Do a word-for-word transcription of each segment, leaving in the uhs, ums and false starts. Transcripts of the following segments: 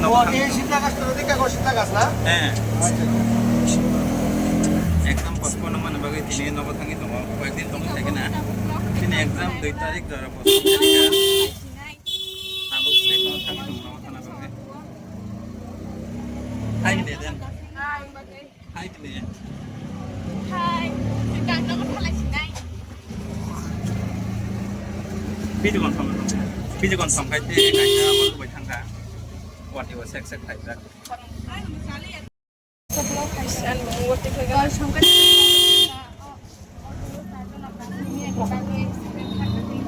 O, ei sita gas to, deka go sita gas na? Heh. Acha, acha. Exam postpone mani bagwi tini nogo thangwi tongo. Koyekdin tongwi thangwi na. Tini exam dui tarik doro postpone khaikha. Abo station thangwi tongo nogo thana bagwi. Hai de den. Hai kene. Hai. Ganda ko thalai sinai. Video kon thang. Video kon thang khai te kaisa abo bai thangkha. Wati wa sek sek khai jak.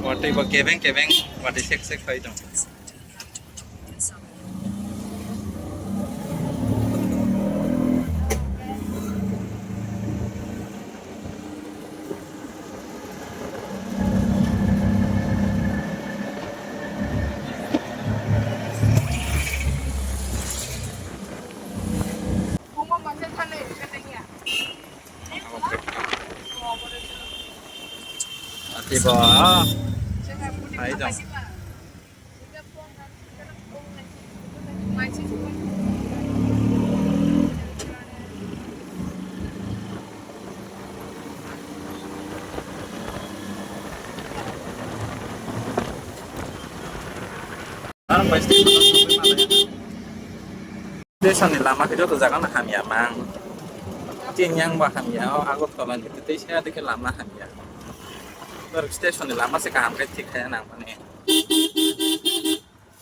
Wati wa kebeng kebeng wati sek sek khai dong. Ati ba. Hai dong. Station ni lama khe joto jaga no hamya mang. Chingyang ba hamya, o Agartala ni tei se adike lama hamya. Tor station ni lama se kaham khe thik khe nang mani.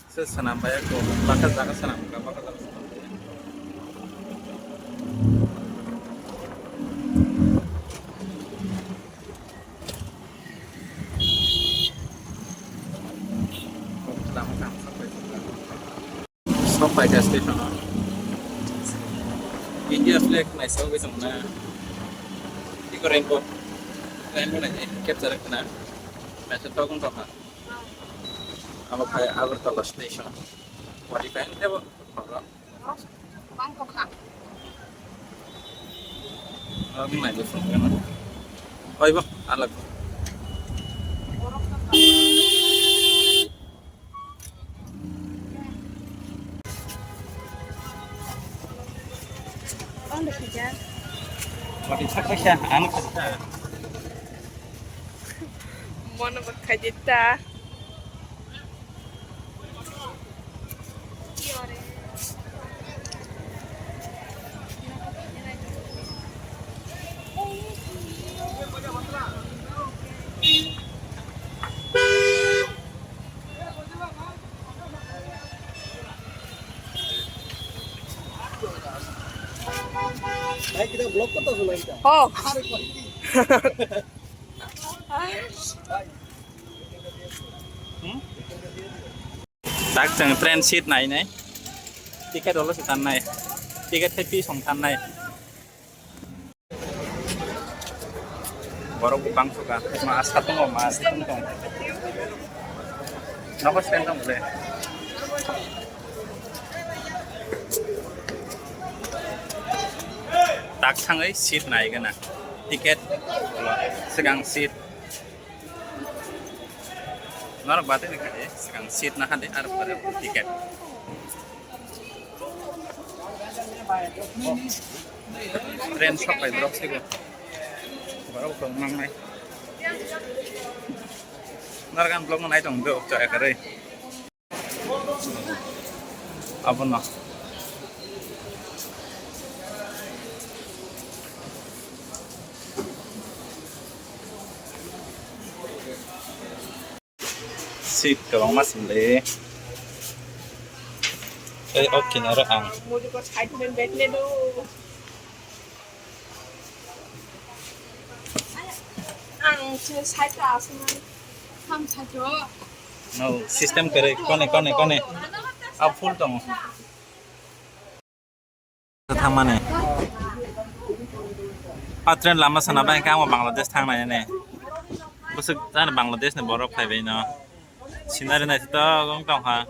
Se swnam bai ko baka jaga swnam ka baka jaga swnam. Lama kaham sok pai. Sok pai ka station o. India flag naisok bai tong na. Iko rainbow. Rainbow nai capture kana. Naisok tokong tokha. Abo khai Agartala station. Wari kain tebo. Bang tokha. Abo nai tong kana. Oi bo alag. Wati saksa ang saksa. Mono bakhaidita. Hai, kita vlog kota sudah kita. Oh. Hari kau. Hmm? Tak chwng train seat nai nai. Ticket olo se tan nai. Ticket khe fees hong tan nai. Borok bo bangso ka, ma asa tongo, ma asa tongo. Nogo stand tongo le. Tak thangwi seat nai gana. Ticket, swkang seat. Norok batwi ni kha, swkang seat na hade, ar pore ticket. Train sok pai borok sigo. Borok tong mang nai. Nargan vlog no nai tong do, chaya kare. Abono. Seat kwbangma swnglai. Tei o kinaro ang. Ang side o aswk nang. Ham side o. No, system kwrwi, kone, kone, kone. A full tongo. Thangmani. A train lama sana bai khe ang Bangladesh thangnai ne. Bwswk jani Bangladesh ni borok phaibai no. Scenery naithotok wng tongkha.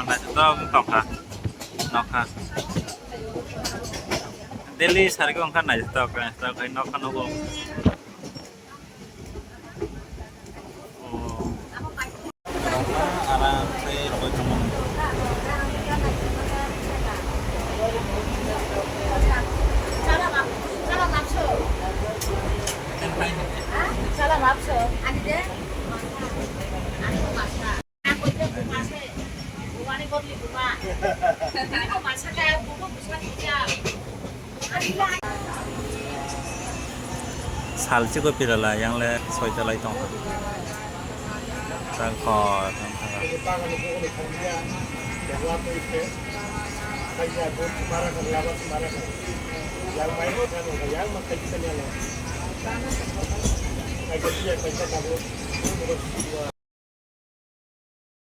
Naithotok wng tongkha nokha. Daily sarigwi wngkha naithotok, naithotok khai nokha nugo. Salchi ko pilala yang le soita lai tong. Tang ko tang ko.